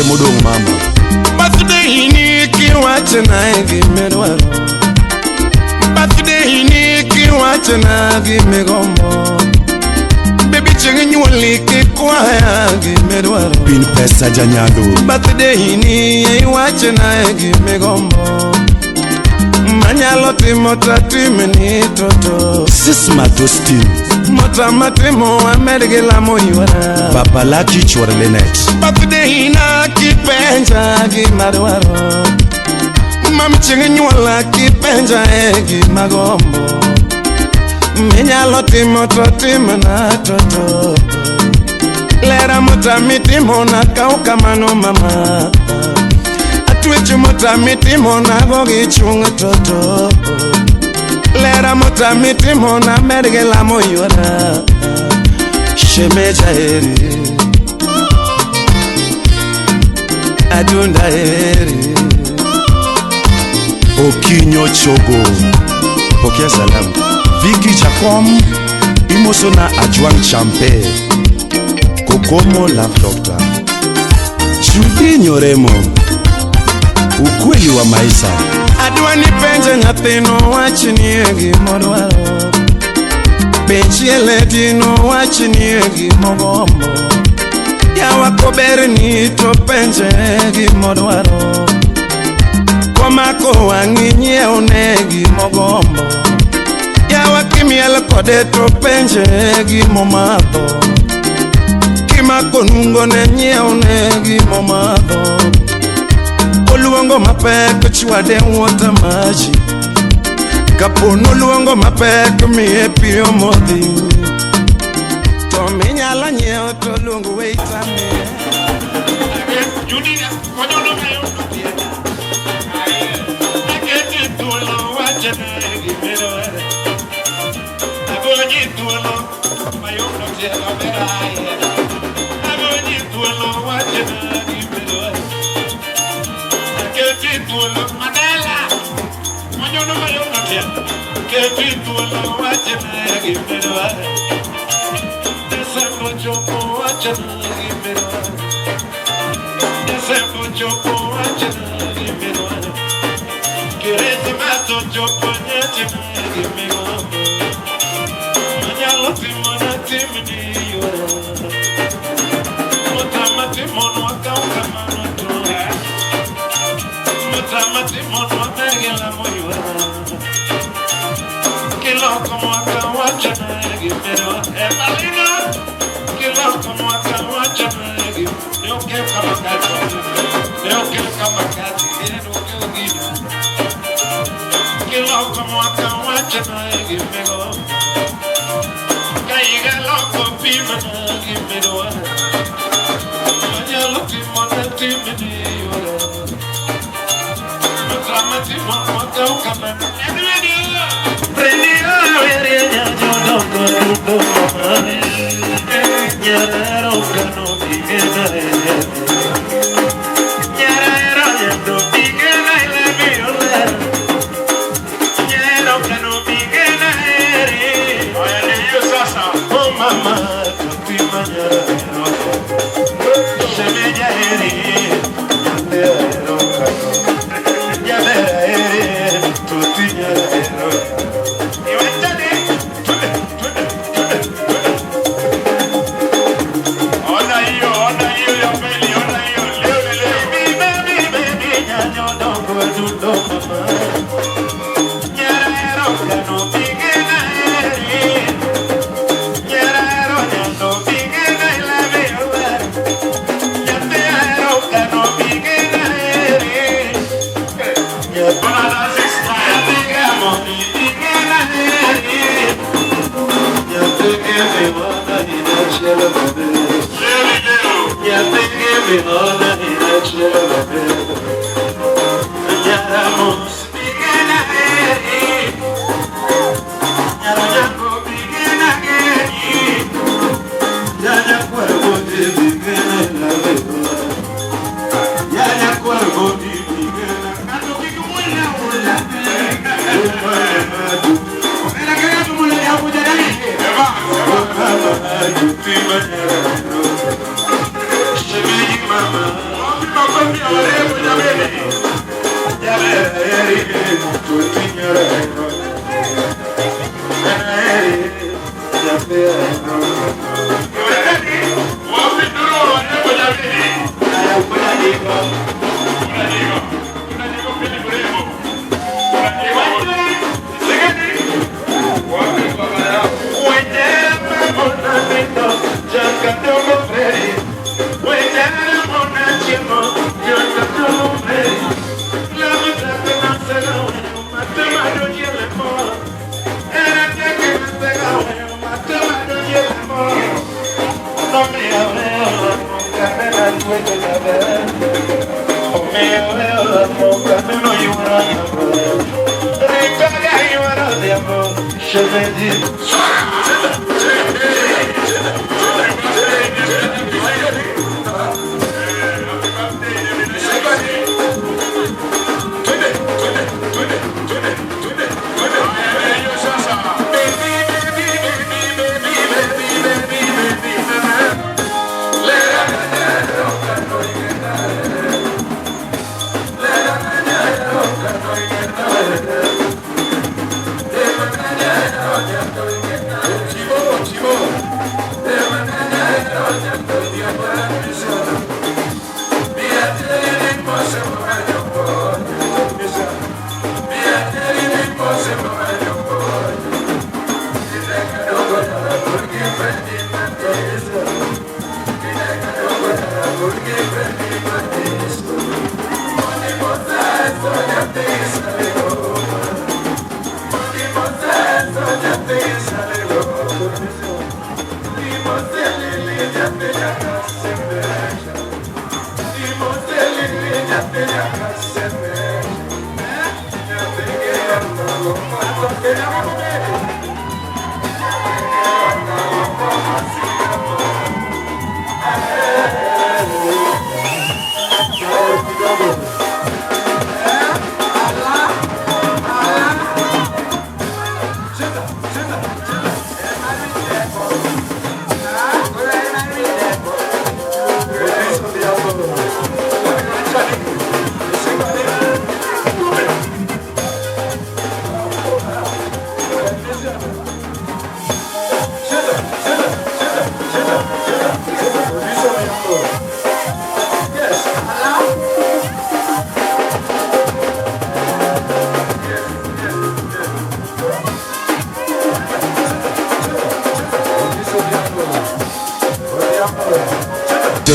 Modong' mama. Birthday ni kiwachona gimidwaro. Birthday ni kiwachona gimigombo. Baby, chieng' nyuolni kikwaya gimidwaro. Pin pesa janyado. Birthday ni iwachona gimigombo. Manyalo timo tatimni toto. Sisma Tostin. Motama timo amed gi lamo ywara. Babalaki chuor Linet. Birthday na kipenja gima dwaro. Mam, chieng' nyuola kipenja e gima gombo. Minyalo timo to timna toto. Lera motami timona kaw kamano mama. Atwecho motami timona go gi chung toto. Lera motami timona med gi lamo ywara. Shemeja eri. Adunda eri. Okinyo Chogo. Pokea salamu. Vicky Jacom. Imosona Ajwang Champe. Kokomo Love Doctor. Judy Nyoremo. Ukweli wa maisha. Adwa ni penjo nyathino wachnie gimodwaro. Penjie ledino wachnie gimogombo. Yawa koberni to penje gimodwaro. Komako wang'i nyiewne gimogombo. Yawa kimiel kode to penje gimomadho. Kimako nungone nyiewne gimomadho. Oluongo mapek chwade wuothe maji. Kapo noluongo mapek miye pi omodhi. To minyalo nyiewo to luong waiter miye. Mama.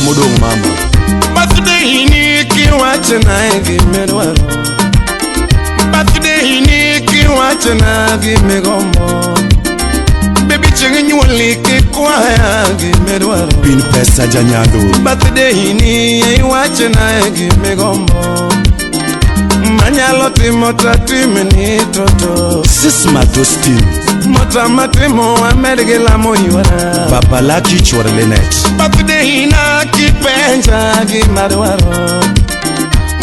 Modong mama. Birthday ni kiwache na gimerwaro. Birthday ni kiwache na gimegombo. Baby chieng nyuoli kikwaya gimerwaro. Pin pesa janyado. Birthday ni iwache na gimegombo. Manyalo timo tatime ni toto. Sisma Tostin. Mota matimo amed gi lamo ywara. Baba Lucky chuor Linet. Birthday na kipenja gima dwaro.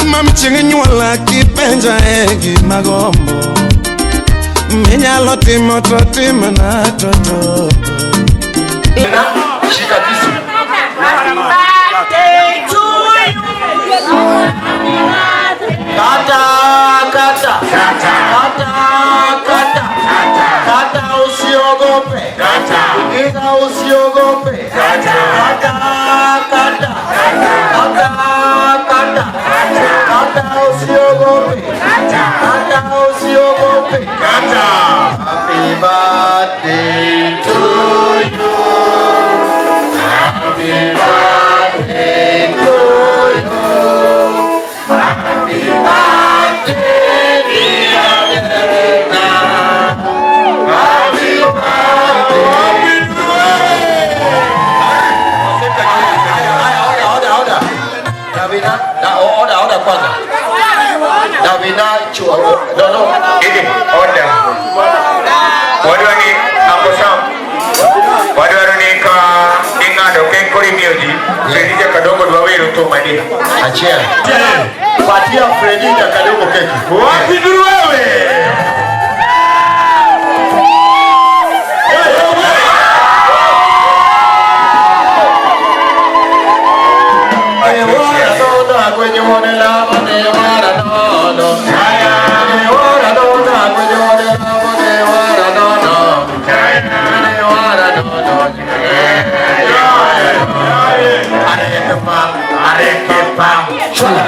Mam chieng' nyuola kipenja e gima gombo. Minyalo timo to timna toto. Shika kisu. Happy birthday to you. Kata, kata. Kata, kata. Kata usiogope. Kata. Kata usiogope. Kata. Kata, kata. Kata, kata. Kata usiogope. Kata. Kata usiogope. Kata. Happy birthday to you. Happy birthday to you. Happy birthday, dear Delita. Happy birthday. Haya, order, order. Davina, order, order kwanza. Davina, chua, no, no. Order. Wadwa ni Uncle Sam. Wadwaro ni ka ing'ado kek koro imiyo ji. Fredi Jakadogo dwa wero thum adi. Achiel. Patia Fredi Jakadogo keki. Wapi duru wewe?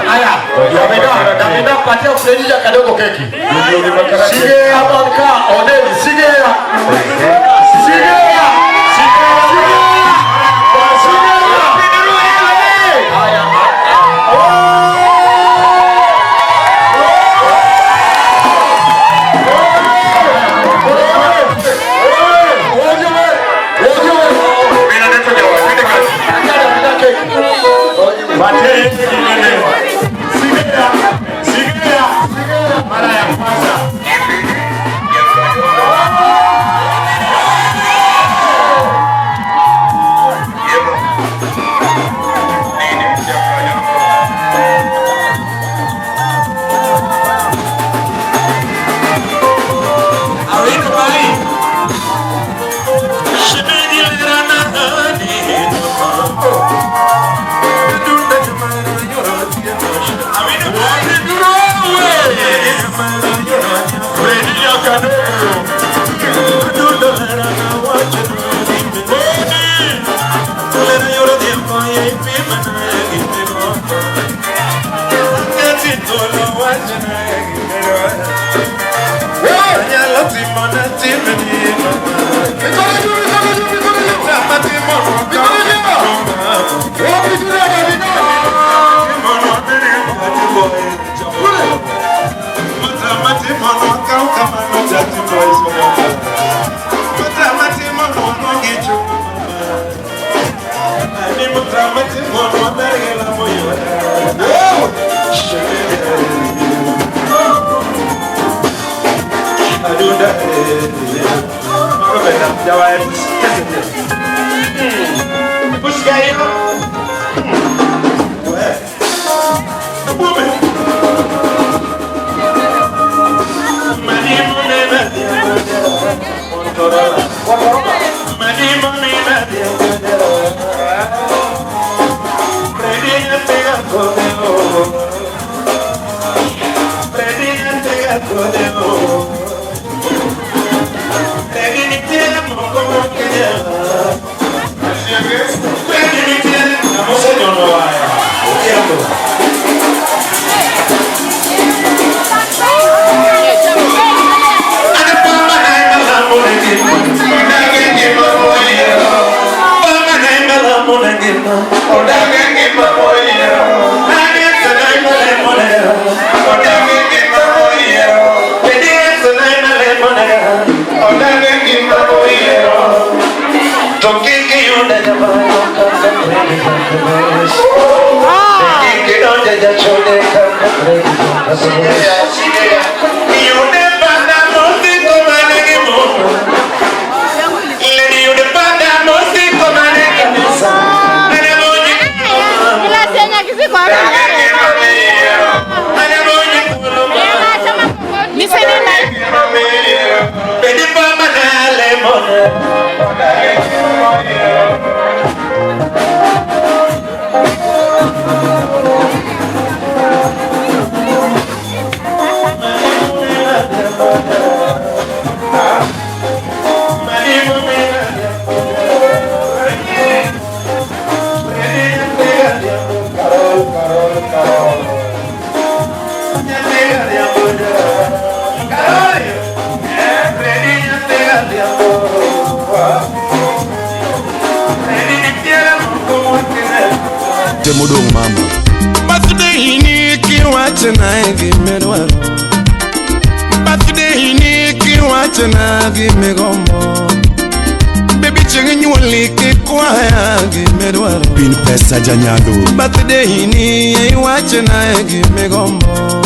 Aya, patia Fredi kadogo keki. Sigea banka, oneli, sigea. Sigea. Sigea. Sigea. Haya. Temodong mama. Birthday ni kiwache na gimedwaro. Birthday ni kiwache na gimegombo. Baby chieng' nyuoli kikwaya gimedwaro. Pin pesa janyado. Birthday ni iwache na gimegombo.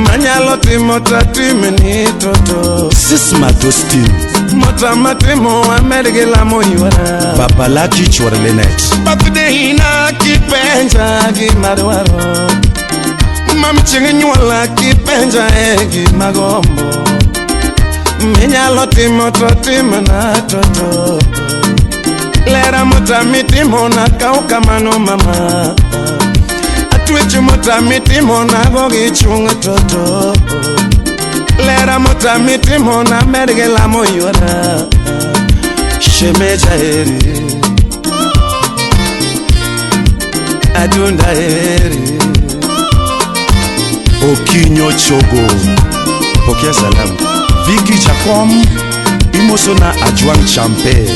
Manyalo timo tatimni toto. Sisma Tostin. Mota matimo amed gi lamo ywara. Baba Lucky chuor Linet. Birthday na kipenja gima dwaro. Mam chieng' nyuola kipenja e gima gombo. Minyalo timo to timna toto. Lera mota mitimona kaw kamano mama. Atwecho motami timona go gi chung toto. Lera motami timona med gi lamo yuora. Shemeja eri. Adunda eri. Okinyo Chogo, pokea salamu. Viki Jacom, imoso na Ajwang Champe.